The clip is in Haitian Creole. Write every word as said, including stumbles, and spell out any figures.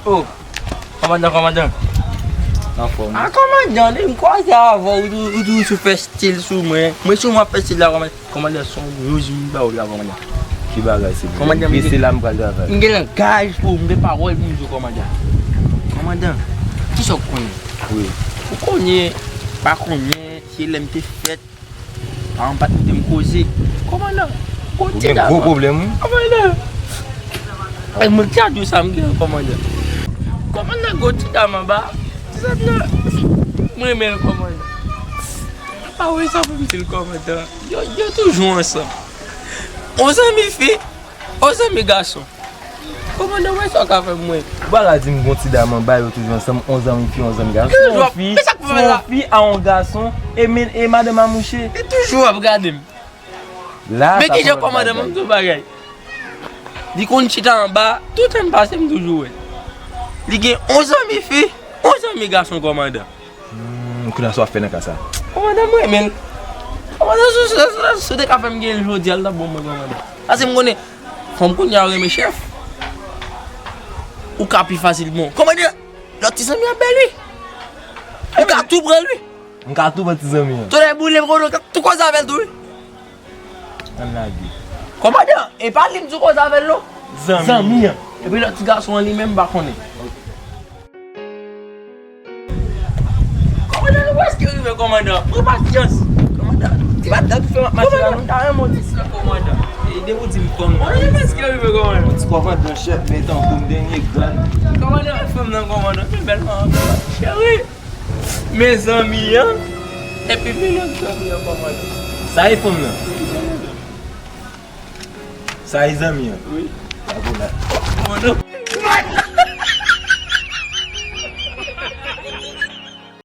Oh, kòmandan, kòmandan. Anfòm. Ah, kòmandan, depi m kwaze avè w, ou tou, ou toujou fè stil sou mwen. Mwen sou mwen ap fè stil la, kòmandan. Kòmandan, se yon, yon jou m ba w la, kòmandan. Ki bagay se vre? Kòmandan, m gen, se la m pral travay. M gen langaj pou m, m gen pawòl pou m di w, kòmandan. Kòmandan, kisa w konnen? Wi. Ou konnen, pa konnen, se lè m te fèt. Paran m pa t kite m koze. Kòmandan, gwo ti dam. Ou gen gwo pwoblèm, wi. Kòmandan. Ay, mwen ki ap di w sa m gen, kòmandan. Kòmandan, gwo ti dam anba. Ti dam nan, mwen renmen l, kòmandan. Mwen pa wè sa pou m di l, kòmandan. Yo, yo toujou ansanm. On zanmi fi, on zanmi gason. Kòmandan, wè sa w ka fè pou mwen. Ou pa ka di m gon ti dam anba, yo toujou ansanm, on zanmi fi, on zanmi gason. Se yon fi, se yon fi a yon gason, e men, e madanm a mouche. Li toujou ap gade m. La, men sa kijan, kòmandan, ban m di w bagay. Li konn chita anba, tout tan pase m toujou wè. Li gen on zanmi fi, on zanmi gason, kòmandan. Hmm, kounye a sa w ap fè nan ka sa? Kòmandan, mwen renmen l. Kòmandan, si, si, si, si w te ka fè m gen l jodi a, l t ap bon mwen, kòmandan. Paske m konnen, fanm kounye a yo renmen chèf. Ou ka pi fasilman. Kòmandan, lòt ti zanmi an bèl, wi. Ou ka tou pran l, wi. M ka tou pran ti zanmi an. Tonnè boule m, konnen w ka tou koze avè l tou, wi. Ann lage. Kòmandan, e pa li m di w koze avè l, non. Zanmi. Zanmi an. Epi lòt ti gason an li menm, m pa konnen. Kòmandan, nou prèske rive, kòmandan. Pran pasyans. Kòmandan, ti madanm tou fè m ap mache la, non. Kòmandan, m ta renmen w ti sè, kòmandan. E depi w di m fanm nan. Kòmandan, nou prèske rive, kòmandan. Yon ti kòmandan chèf, men tankou m dènye gad. Kòmandan, fanm nan, kòmandan, pi bèl fanm. Cheri. Men zanmi an. Epi men lòt zanmi an, kòmandan. Sa e fanm nan? Sa e zanmi an? Wi. Sa bon la. Kòmandan.